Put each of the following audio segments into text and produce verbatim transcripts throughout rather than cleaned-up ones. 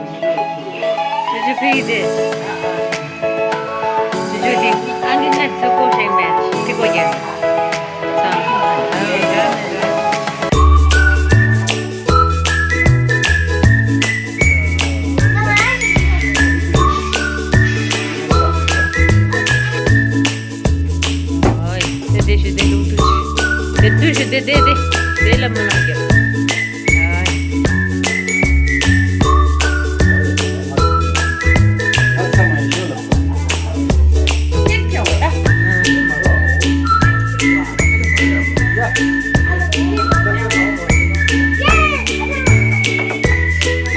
ཅོ་ཅོ་ཕིག་དེ། ཅོ་ཅོ་དེ། ཨ་ནི་ན་ཚོད་གོ་ཧྲེང་མེད་ཚིག་གོ་རྒྱན། ཨོའི། དེ་དེ་ཞུ་དེ་ལུང་ཐུག་ཞུ། དེ་ཚུལ་ཞུ་དེ་དེ་དེ། དེ་ལ་མི་ལ་རྒྱབ། ཨོའི།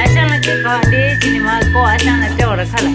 ཨ་ཞང་ལ་ཅིག་གོ་འདི་ཅི་ནི་མ་གོ་ཨ་ཞང་ལ་སྤྲད་བར་ཁ་ལ།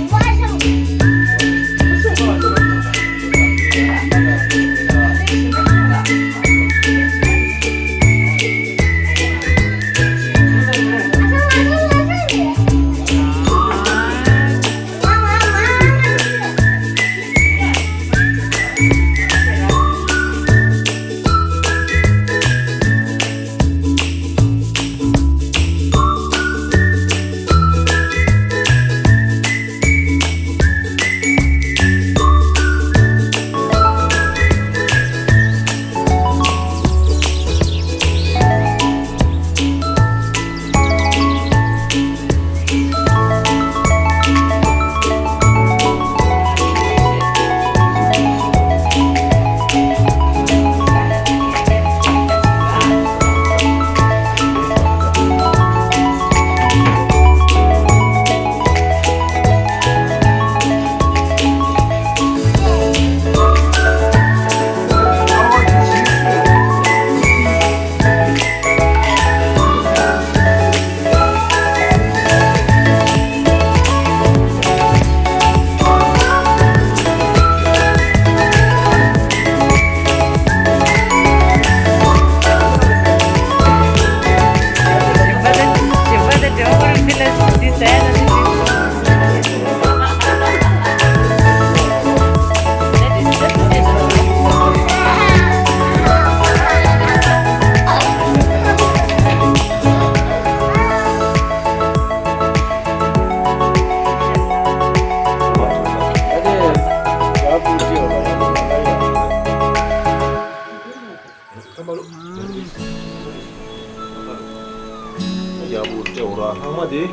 ཡག་པོ་སྤྲད་འོ་ར་ལྷག་མ་དེ།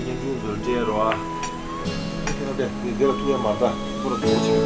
ཉིན་ཅུང་འཛོལ་སྤྲད་རོ་ཨ། དེ་དེ་ལ་ཐུག་ཡ་མ་ད་ཁོ་ར་དོ་ཆེ།